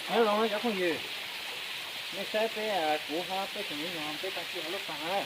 Nyob zoo cov phooj ywg, nej saib peb, kuv hab peb tus me nyuam peb tau txij hauv lub pas na.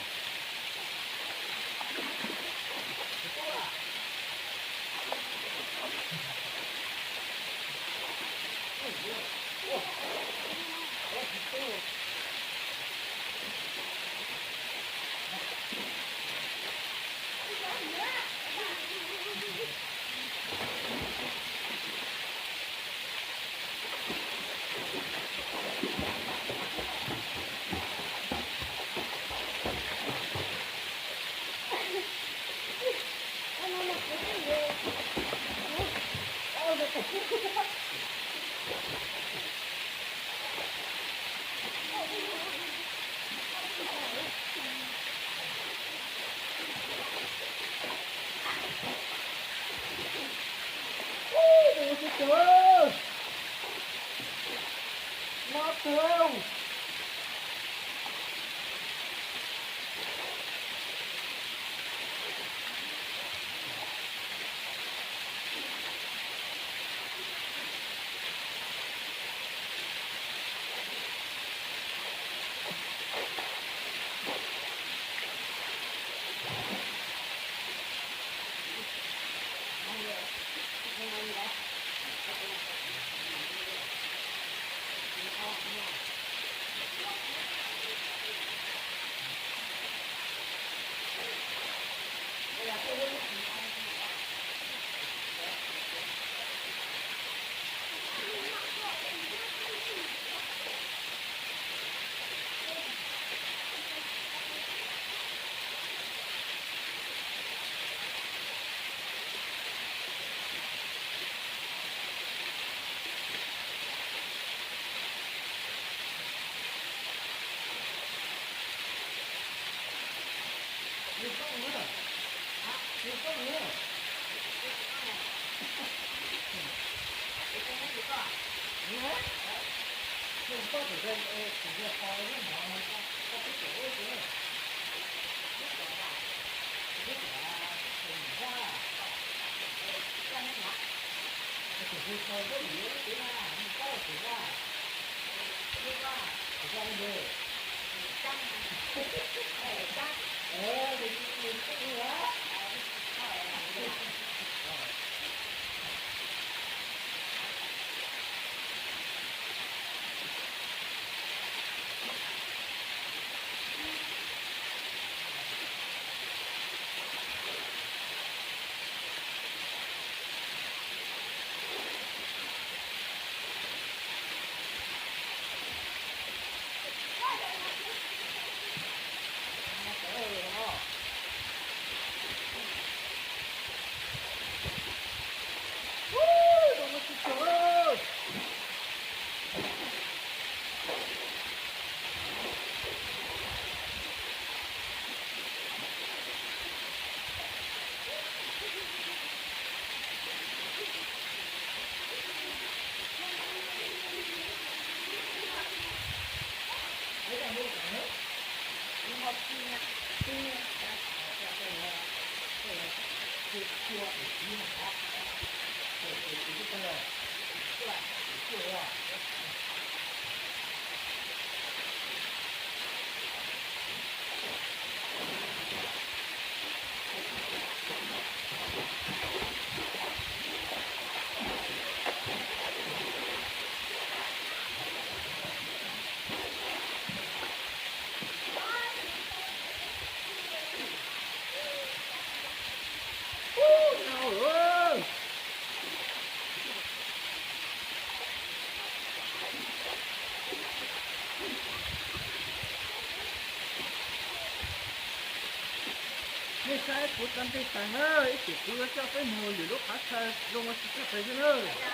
Nej saib kuv tau nqi tag na, ib chim kuv yuav coj peb mus lwm lub qhov chaw zoo ua si tshaj plaws xwb na.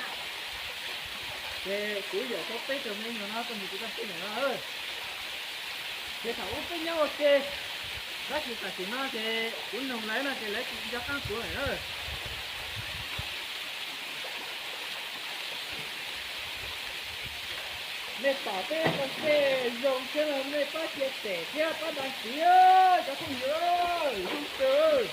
Ces kuv yawm tau peb tug me nyuam no tuaj mus kuv tau peb nyuam no. Ces thaum ub peb nyob ua ke, tab sis tam sim no ces kuv noog lawv no ces lawv tsis nco qab kuv lawm na. Nej pom peb ua ke zoo thiab los nej pab cia tsem thiab pab đăng ký cov phooj ywg, zoo kawg.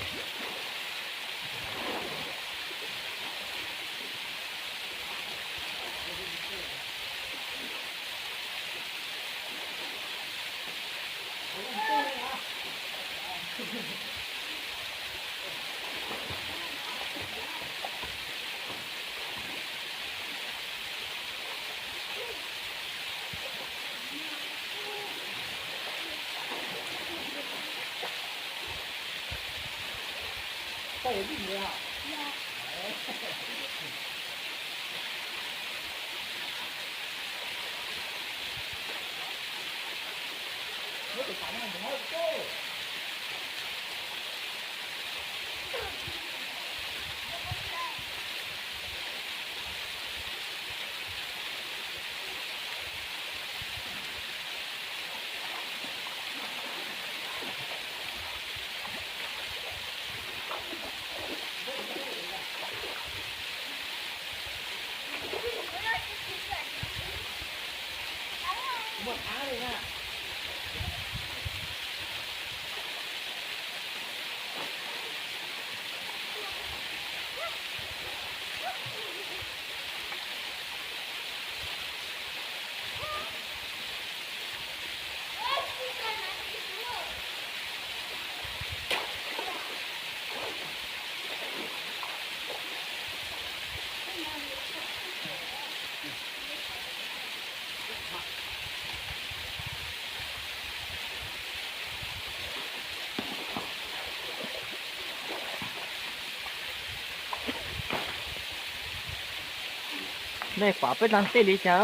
Nej pom peb tag tej li cas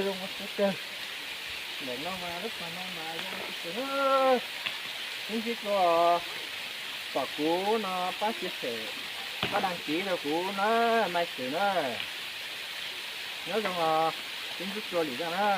zoo kawg. Ntawm no mas lub pas no mas zoo kawg. Sib ntsib dua pom kuv no pab chia sẻ, pab đăng ký rau kuv na, Mai Xwm na. Nyob zoo os, sib ntsib dua lwm zaj na.